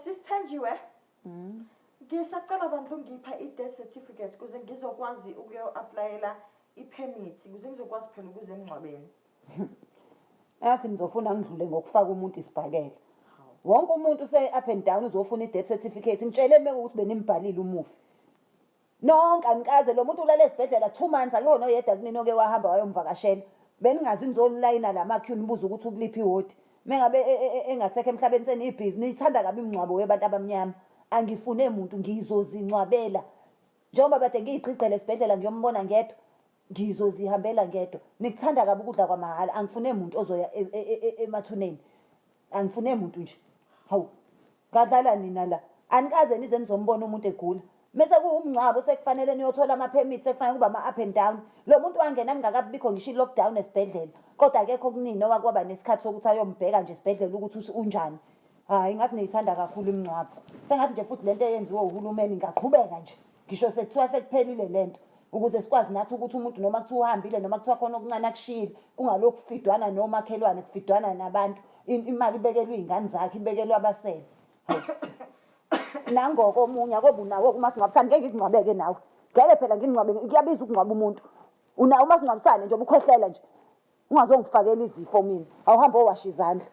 Sisithenjiwe. Ngisacela bandla ungipha i-death certificate kuze ngizokwazi ukuyo-applyela i-permit kuze ngizokwazi phela ukuze emngcwabeni. Ngathi nizofuna ngidlule ngokufaka umuntu isibhakela. Wonke umuntu use up and down uzofuna i-death certificate. Ngitsheleni mekuwukuthi benimbhalile umufi. Nonke anikaze lo muntu ulale esibhedlela 2 months, akekho noyedwa kunini oke wahamba wayomvakashela. Beningazi nizolayina la ma-queue nibuze ukuthi ukuliphi iwodi. Mengabe engasekho emhlabeni senibhizi, niyithanda kabi imingcwabo webantu abamnyama. Angifune muntu, ngizozingcwabela. Njengoba kade ngiyigqigqele esibhedlela ngiyombona ngedwa, ngizozihambela ngedwa. Nikuthanda kabi ukudla kwamahhala, angifune muntu ozoya emathuneni. Angifune muntu nje. Hawu, ngadlala nina la. Anikaze nize nizombona umuntu egula. Mese kuwumngcwabo sekufanele niyothola ama-permit, sekufanele kuba ama-up and down. Lo muntu wangena kungakabikho ngisho i-lockdown esibhedlela. Kodwa akekho kunini owakwaba nesikhathi sokuthi ayombheka nje esibhedlela ukuthi unjani. Hhayi, ngathi niyithanda kakhulu imingcwabo. Sengathi nje futhi lento eyenziwe uhulumeni ingaqhubeka nje. Ngisho sekuthiwa sekuphelile lento. Ukuze sikwazi nathi ukuthi umuntu noma kuthiwa uhambile noma kuthiwa khona okuncane akushiyile, kungalokhu kufidwana nomakhelwane, kufidwana nabantu. Imali ibekelwe iy'ngane zakhe, ibekelwe abasele. Hawu. Nangoko omunye akobe unawo umasingcwabisane, ngeke ngikungcwabeke nawe. Ngeke phela ngingcwabe, kuyabiza ukungcwaba umuntu. Unawo umasingcwabisane nje ubukhwehlela nje. Ungazongifakela izifo mina. Awuhambe owasha izandla.